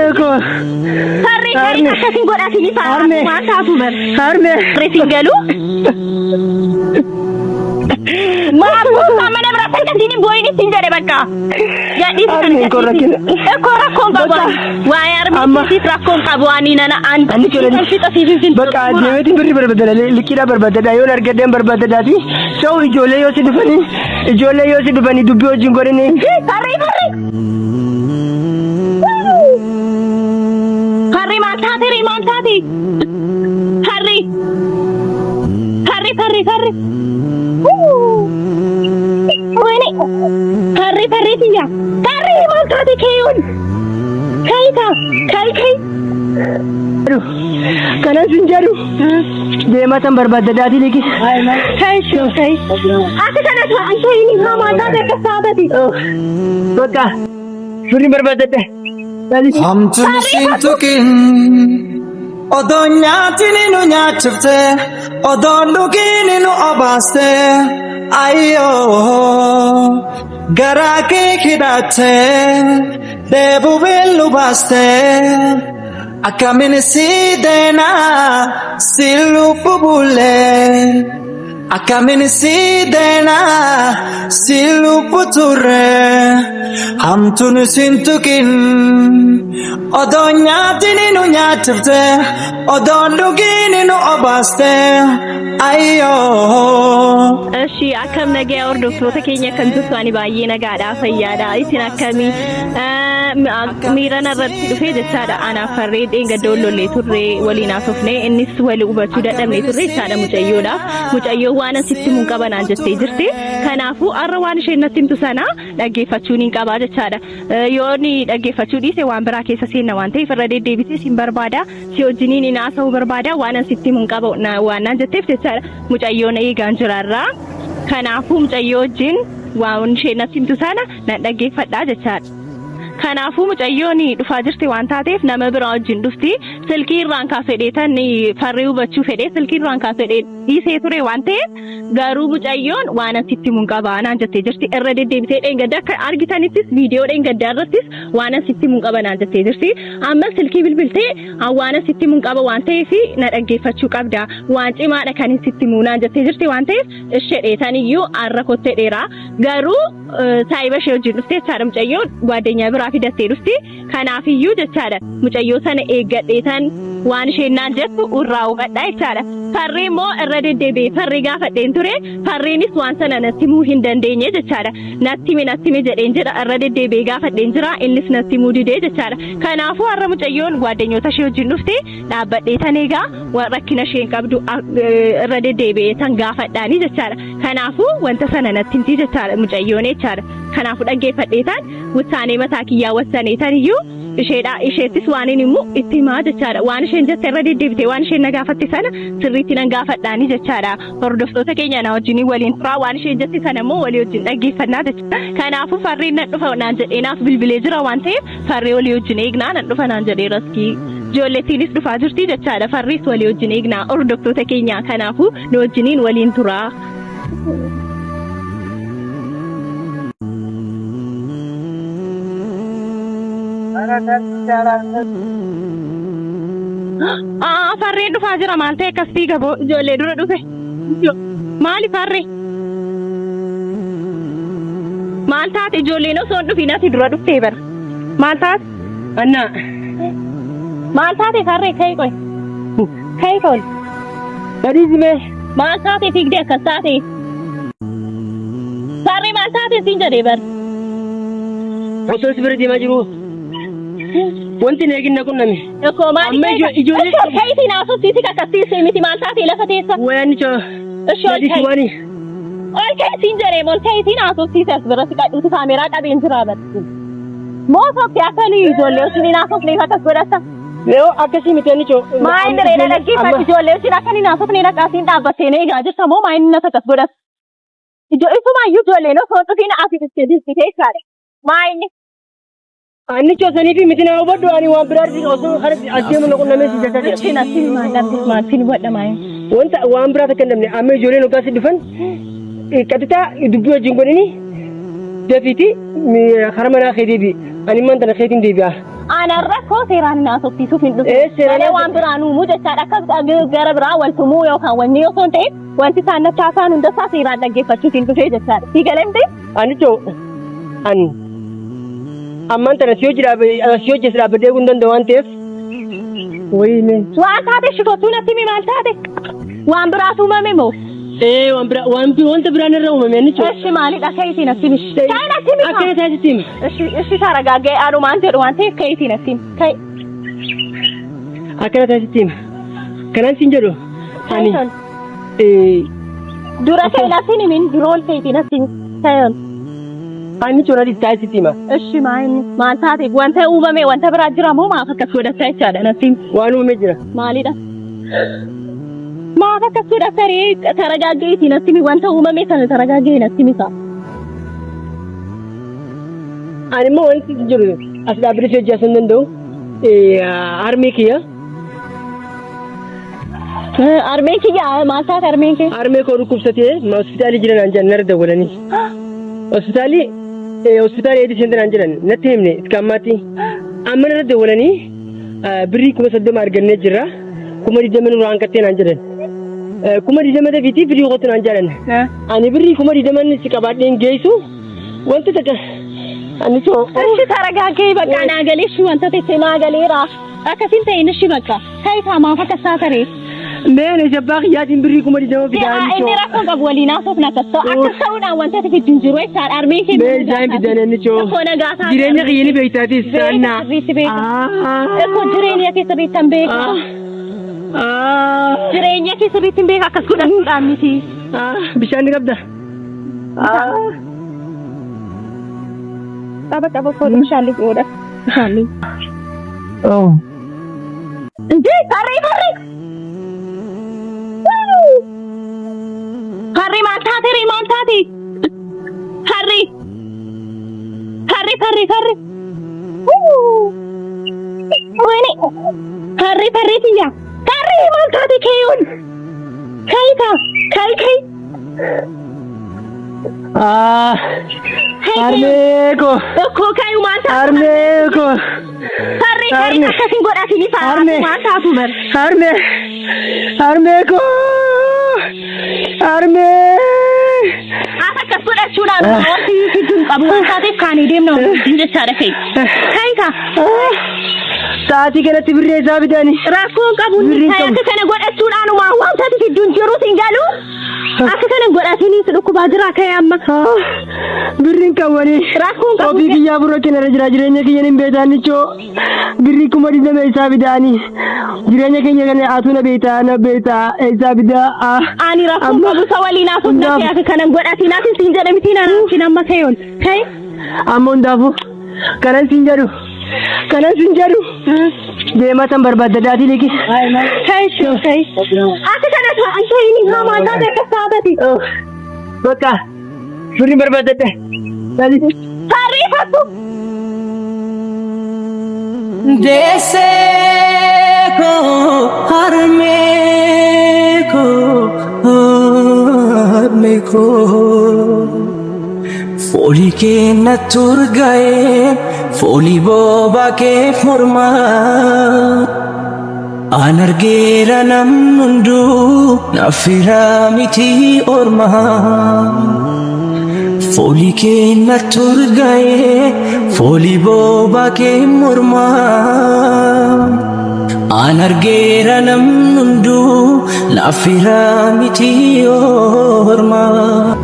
Harmee koo. Harree Harmee. akkasiin godhatini Harmee. fa'a maal taatu bar. Harmee. Harree siin galuu. Maal kuusaa mana biraatti akkasiin hin boo'in ittiin jedhe bakka. Gadhiisi kana Harmeen koo gadhiisi. rakkina. Ekkoo rakkoon qabu Bakka. ani. Waa'ee Amma. harmeetiif rakkoon qabu ani nana an. Ani jedhani. Kan fixa siif hin Bakka deemeetiin birri barbaadadha. Liqiidhaa barbaadadha. Yoon argadheen barbaadadhaati. Ta'u ijoollee yoo si dhufanii ijoollee yoo si dhufanii dubbii wajjin godhanii. Harree harree. Harree maal taate ree maal taate? Harree. Harree harree harree. Wayne harree harree tiyya. Harree maal taate keeyoon? Kai kaa kai kai. Kanas hin jedhu deemaa tan barbaadadhaati liqii. Kai shoo kai. Ati kana ta'an ta'in haa maal taate akkas taatati. Bakka birri barbaadadha. Hamtuun siin tuqin odoon nyaatiin nu nyaachifte odoon dhugiin nu obaaste ayyoo garaa kee hidhatte dheebuu beellu baaste akkamiin si deenaa si lubbu bulee akkamiin si deenaa si lubbu turre hamtuun siin tuqin odoon nyaatiin nu nyaachifte odoon dhugiin nu obaaste ayyoo. Eshi akkam nagaa hordoftoota keenya kan jirtu ani baay'ee nagaadha fayyaadha isin akkamii miira narratti dhufee jechaadha anaaf farree dheengadda wal lollee turre waliin haasofne innis wal hubachuu dadhabne turre jechaadha mucayyoodhaaf mucayyoo waan asitti himuun qaba naan jettee jirti kanaafuu har'a waan isheen natti himtu sana dhaggeeffachuun hin qabaa jechaadha yoo inni dhaggeeffachuu dhiise waan biraa keessa seenna waan ta'eef irra deddeebisee sin barbaada si wajjiniin hin haasa'uu barbaada waan asitti himuun qaba waan naan jetteef jechaadha mucayyoon eegaan jiraarraa kanaafuu mucayyoo wajjin waan isheen natti himtu sana nan dhaggeeffadhaa jechaadha. Kanaafuu mucayyoon dhufaa jirti waan taateef nama biraa wajjin dhufti. Silkii irraan kaafedhee tan farree hubachuu fedhee silkii irraan kaafedhee dhiisee ture waan ta'eef garuu mucayyoon waan asitti himuun qaba naan jettee jirti. Irra deddeebitee dheengadda akka argitanittis viidiyoo dheengaddaa irrattis waan asitti himuun qaba naan jettee jirti. Amma silkii bilbiltee waan asitti himuun qaba waan ta'eef na dhaggeeffachuu qabda. Waan cimaadha kan sitti himuu naan jettee jirti waan ta'eef ishee dheetan iyyuu arra kottee dheeraa. Garuu saayiba ishee wajjin dhufte jechaadha mucayyoon gwaaddenyaa biraa fidattee dhufti. Kanaafiyyuu jechaadha mucayyoo sana eeggadheetan waan isheen naan jettu irraa hubadha jechaadha. Farree immoo irra deddeebi'ee farree gaafadheen ture. Farreenis waan sana natti himuu hin dandeenye jechaadha. Natti himi natti himi jedheen jedha irra deddeebi'ee gaafadheen jira innis natti himuu didee jechaadha. Kanaafuu har'a mucayyoon gwaaddenyoota ishee wajjin dhufte dhaabbadheetan eegaa waan rakkina isheen qabdu irra deddeebi'ee tan gaafadhaanii jechaadha. Kanaafuu wanta sana natti himti jechaadha mucayyoon jechaadha. Kanaafuu dhaggeeffadheetaan wussaanee mataa kiyyaa wassaneetan iyyuu isheedha isheettis waan inni immoo itti himaa jechaadha. Waan isheen jette irra deddeebitee waan isheen na gaafatte sana sirriitti nan gaafadhaanii jechaadha. Hordoftoota keenya na wajjin waliin turaa waan isheen jette sana immoo walii wajjin dhaggeeffannaa jechaadha. Kanaafuu farreen nan dhufa naan jedhee naaf bilbilee jira waan ta'eef farree walii wajjin eegnaa nan dhufa naan jedhee raskii. Ijoollettiinis dhufaa jirti jechaadha. Farriis walii wajjin eegnaa hordoftoota keenya kanaafuu nu wajjiniin waliin turaa. Aa farreen dhufaa jira maal ta'e akkas fiiga boo ijoollee dura dhufe. Maali farree? Maal taate ijoolleen osoo hin dhufin ati dura dhuftee bara. Maal taate? Anna. Maal taate farree ka'i qoy. Ka'i qoy. Gadhiisi mee. Maal taate fiigdee akkas taate? Farree maal taate siin jedhee bar. Osoo si bira deemaa jiru wanti na eegin na qunname. Ekkoo maali Amma ijoollee- Ekkoo ka'iitii na haasofsiisi kakkassiisee miti maal taate lafa teessa. Wayaan coo. Ishee ol Gadhiisi ka'i. waani. Ol ka'i siin jedhee ol ka'iitii na haasofsiisi as bira si qadhuuti kaameeraa qabeen jira bar. Moo sokkee akka nuyi ijoollee osoo hin haasofneef akkas godhatta. Yoo akkasii miti ani coo. Maa inni reena dhaggeeffadhu ijoollee ishiin akka inni naasofne dhaqaa siin dhaabbattee na eegaa jirta moo maa inni nas akkas godhata? Ijo isumaayyuu ijoolleen osoo hin dhufiin asii dhuftee dirqitee jechaadha. Maa inni Anni coo sanii fi miti na hubadhu ani waan biraa osoo kanatti as deemu na qunnamee si jechaa jira. Ishiin asiin maal dhabde maatiin hubadha maa inni. Wanta waan biraa takka hin dhabne amma ijoolleen hoggaa si dhufan qaxitaa dubbii wajjin godhini dafiiti karaa manaa kee deebi'i. Ani immoo tana keetiin deebi'a. Anarra koo seeraan na haasofsiisuuf hin dhufe. Ee, seeraan Malee waan biraan uumuu jechaadha. Akka gara biraa wal tumuu yookaan wanni osoo hin ta'in wanti isaan natti haasa'an hundasaa seeraan dhaggeeffachuuf hin dhufe jechaadha. Si galee miti? Ani choo ani ammaan tana si hojii dhaabe si hojii si dhaabbadhee eeguu hin danda'u waan ta'eef wayine. Waan taate shifootuu natti himi maal taate? Waan biraatu uumame moo? Ee waan biraa waan wanta biraan irra uumame ani choo. Eshi maalidha ka'iitii natti himi. Ka'i natti himi. Akkana taasisti himi. Eshi eshi taragaagee anumaan jedhu waan ta'eef ka'iitii natti himi. Ka'i. Akkana taasisti himi. Kanaan siin jedhu ani Ka'i. ee Dura ka'i natti hin himin dura ol ka'iitii natti himi. Ka'i ol. ani choo natti taasisti hima. Eshi maal maal taate wanta uumame wanta biraa jira moo maaf akkas godhatta jechaadha natti himi. Waan uumame jira. Maalidha? Maaf akkas godhatta ree taragaaggeetii natti himi wanta uumame sana taragaaggee natti himi isaa. Ani immoo wanti jiru as dhaabbadhee si hojii hin danda'u. Harmee kiyya. Harmeen kiyya maal taate harmeen kee? Harmee koo dhukkubsatee hospitaalii jiran naan jedhan narra dawwalanii. Hospitaalii hospitaalii eedii seentan naan jedhan natti himne itti ammaatti. Amma narra dawwalanii birrii 30,000 argannee jirra. 20,000 nurraa hanqattee naan jedhan. 20,000 dafiitii firii kootu naan jedhan. Ani birrii 20,000 si qabaadheen geessu wanti takka ani soo. Ishi taragaagee bakka naa galee ishi wanta ta'e naa galeera. Akkasiin ta'in ishi bakka. Ka'itaa maaf akkas taatare? Mee ani jabbaa kiyyaatiin birrii 20,000 fidaa Inni ani rakkoon qabu waliin haasofna akkas ta'u. Akkas ta'uudhaan wanta ati fiddu hin jiru jechaadha. Harmeen kee Mee isaan fidan inni choo. Tokko nagaa taate. Jireenya kiyya ni beektaatis Beeka saannaa. sirriitti beeka. Tokko jireenya kee sirriitti hin beeka. Jireenya kee sirriitti hin beeka akkas godhachuudhaan miti. Bishaan ni qabda. Qaba qaba koo bishaan liqoodha. Bishaan liqoo. እንዴ farree farree farree maal taate ree maal taate farree farree farree farree ወይኔ farree farree tiyya farree maal taate keeyoon kayita kay kay Harmee koo. እኮ kayu maal taate Harmee koo. farree kay Harmee. akkasin godhatini Harmee. maal taatu bar Harmee. Harmee koo. Harmee. As akkas godhachuudhaan wanti fidduun qabu waan taateef kaanii deemna wajjin jechaadha kai. Kayita Sa'aatii kanatti birrii isaa fidani. Rakkoon qabu Birriin kai qabu. akka kana godhachuudhaan wanta ati fidduun jiru siin galu akka kana godhatanii si dhukkubaa jira kai amma. Birriin qabanii. Rakkoon qabu. Ofii kiyyaa bura kenna jira jireenya kiyya hin beektan nichoo. Birrii 20,000 isaa fidanii. Jireenya keenya kana atu na beektaa na beektaa isaa fidaa. Ani rakkoon qabu isa waliin haasofna kai akka kana godhatiin ati siin jedhe miti naan amma kayoon. Kai Amma hundaafuu kanan siin jedhu kanan siin jedhu deemaa tan barbaadadaatii liqi. Kai kai akka kana ta'an ta'ini hamaa taate akkas taatati. Bakka birriin barbaadadha. Sarrii fattu. Deessee koo harmee koo harmee koo foolii kee natti urgaa'ee foolii boobaa kee mormaa an argeera namni hunduu naaf firaa miti ormaa. Foolii kee natti urgaa'ee foolii boobaa kee mormaa an argeera namni hunduu naaf firaa miti ormaa.